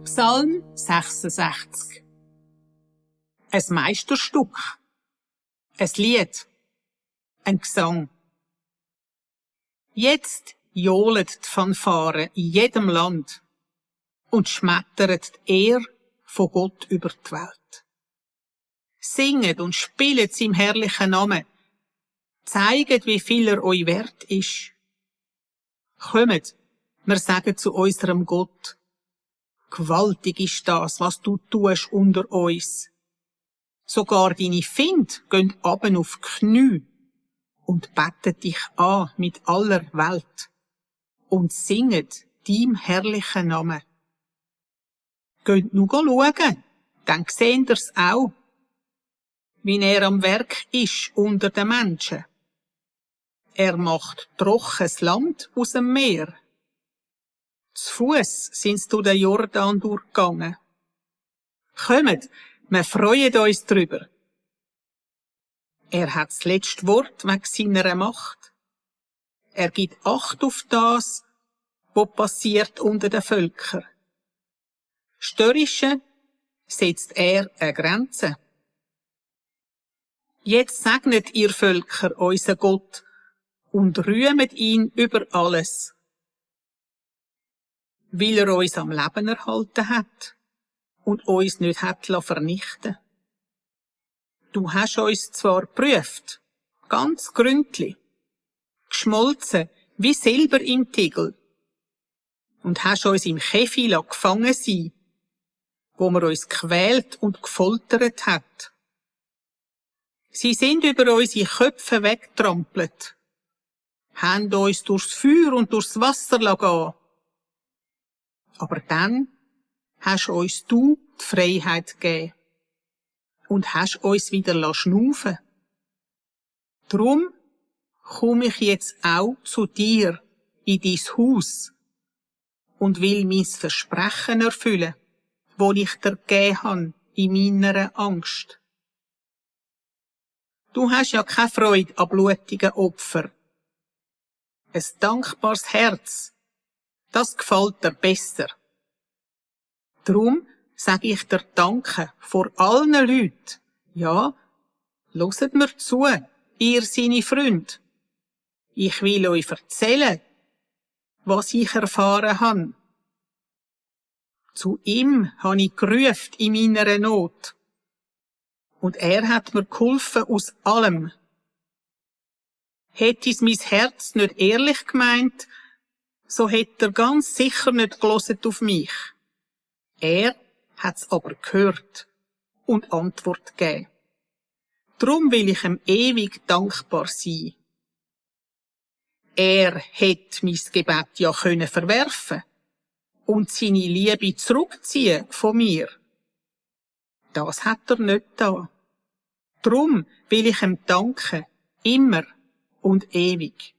Psalm 66. Ein Meisterstück, ein Lied, ein Gesang. Jetzt johlet die Fanfare in jedem Land und schmettert die Ehre von Gott über die Welt. Singet und spielt seinem herrlichen Namen, zeiget, wie viel er euch wert ist. Kommt, wir sagen zu unserem Gott: Gewaltig ist das, was du tust unter uns. Sogar deine Finde gehen aben auf die Knie und beten dich an mit aller Welt und singen deinem herrlichen Namen. Geht nur schauen, dann seht ihr's auch, wie er am Werk ist unter den Menschen. Er macht trockenes Land aus dem Meer. Zu Fuss sind's durch den Jordan durchgegangen. Kommt, wir freuen uns drüber. Er hat das letzte Wort wegen seiner Macht. Er gibt Acht auf das, was passiert unter den Völkern. Störrischen setzt er eine Grenze. Jetzt segnet ihr Völker unseren Gott und rühmet ihn über alles, weil er uns am Leben erhalten hat und uns nicht hat vernichten. Du hast uns zwar geprüft, ganz gründlich, geschmolzen wie Silber im Tigel, und hast uns im Käfig gefangen sein, wo man uns gequält und gefoltert hat. Sie sind über unsere Köpfe weggetrampelt, haben uns durchs Feuer und durchs Wasser gehen. Aber dann hast uns du die Freiheit gegeben und hast uns wieder schnaufen. Drum komme ich jetzt auch zu dir in dein Haus und will mein Versprechen erfüllen, wo ich dir gegeben habe in meiner Angst. Du hast ja keine Freude an blutigen Opfern. Ein dankbares Herz, das gefällt dir besser. Drum sage ich dir Danke vor allen Leuten. Ja, hört mir zu, ihr seine Freunde. Ich will euch erzählen, was ich erfahren habe. Zu ihm habe ich gerufen in meiner Not. Und er hat mir geholfen aus allem. Hätte es mein Herz nicht ehrlich gemeint, so hätte er ganz sicher nicht gehört auf mich. Er hat's aber gehört und Antwort gegeben. Drum will ich ihm ewig dankbar sein. Er hätte mein Gebet ja können verwerfen und seine Liebe zurückziehen von mir. Das hat er nicht da. Drum will ich ihm danken, immer und ewig.